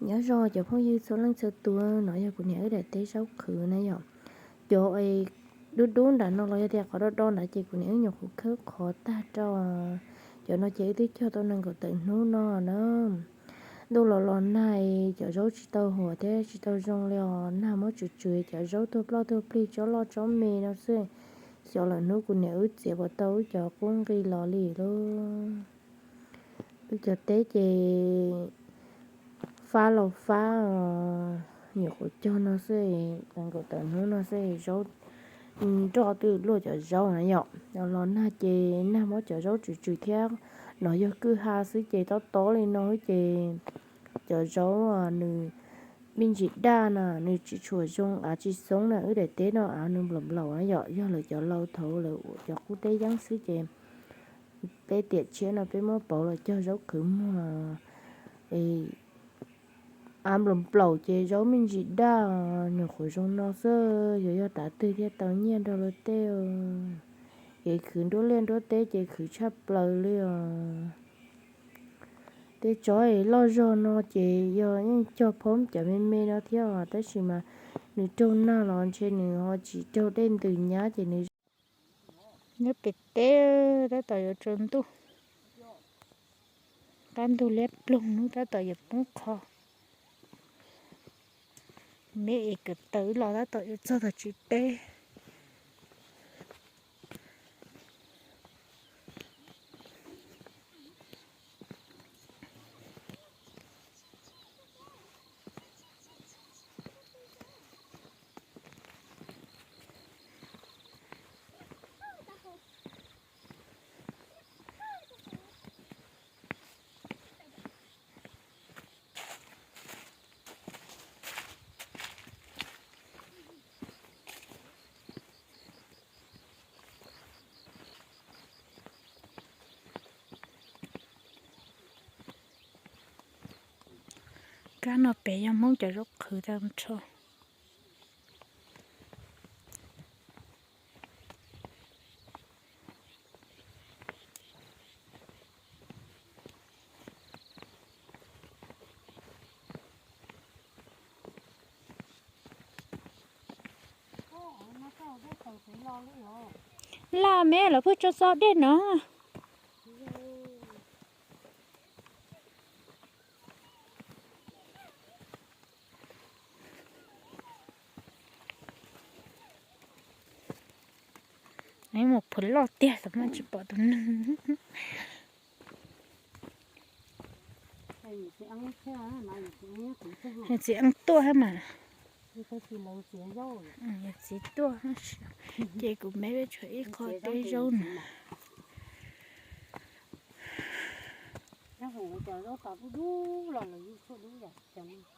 Nyob zoo cov phooj ywg txhua leej txhua tus, no yog kuv niam wb daim teb zaub qhwv na yom. Cov dub dub nram no los yog tias qhov do do nrad ces kuv niam wb nyuam qhuav khawb qhov tag rau. Cov no ces wb twb cog tau nees nkaum tawm hnub no na. Ntuj los los nag, cov zaub tsis tau huam thiab tsis tau zoo li os, nag muab tswm tswm cov zaub tuag ploj tuag plig tsob loj tsob me no xwb. Xyov lawm hnub kuv niam wb txiav puas tau wb cov qub nqi los li lauj. Wb cov teb ces fab los fab, nyuam qhuav cog no xwb, nees nkaum tawm hnub no xwb zaub nroj twb luaj cov zaub na yom. Los nag ces nag muab cov zaub tswm tswm thiab, no yog kwj ha xwb ces tob tob li no xwb ces cov zaub nws me ntsis daj na, nws tsis tshua zoo, av tsis xoob na. Wb daim teb no av nws nplaum nplaum na yom, yog lawv cov laus thaud lawv ua cov qub teb yeeb xwb ces peb tiam tshiab no peb muab pauv los cog zaub qhwv muag. Av nplaum nplaum ces zaub me ntsis daj, nyuam qhuav zoo no xwb, yuav yog tav twg thiaj tau nyiaj nrog luag tej. Ces khwv nruab liaj nruab teb ces khwv tshaj plaws li os. Tej tsob loj zog no ces yog yeej cog phob cov me me no thiab os, tab sis mas nws raug nag los ntshe nws ho tsis raug dej ntws nyab ces nws nyob pem teb tab tom yuav tsaus ntuj, qab ntug liab ploog hnub tab tom yuav poob qho. Me es kawm tawv los tab tom yuav txog tom tsis teb. Kab no pem yog Hmoob cov zaub qhwv tag nrho. Laj me lawv pheej tso txog dej no. Mus phwv loj tiag los mas tsis pom tus neeg. Txiv eeb tuaj hab mas. Txiv tuaj, ces kuv me peb tshuav ib qho deb zaub no. Cov zaub to dub dub los lawv yug tshuaj dub yom, cov no.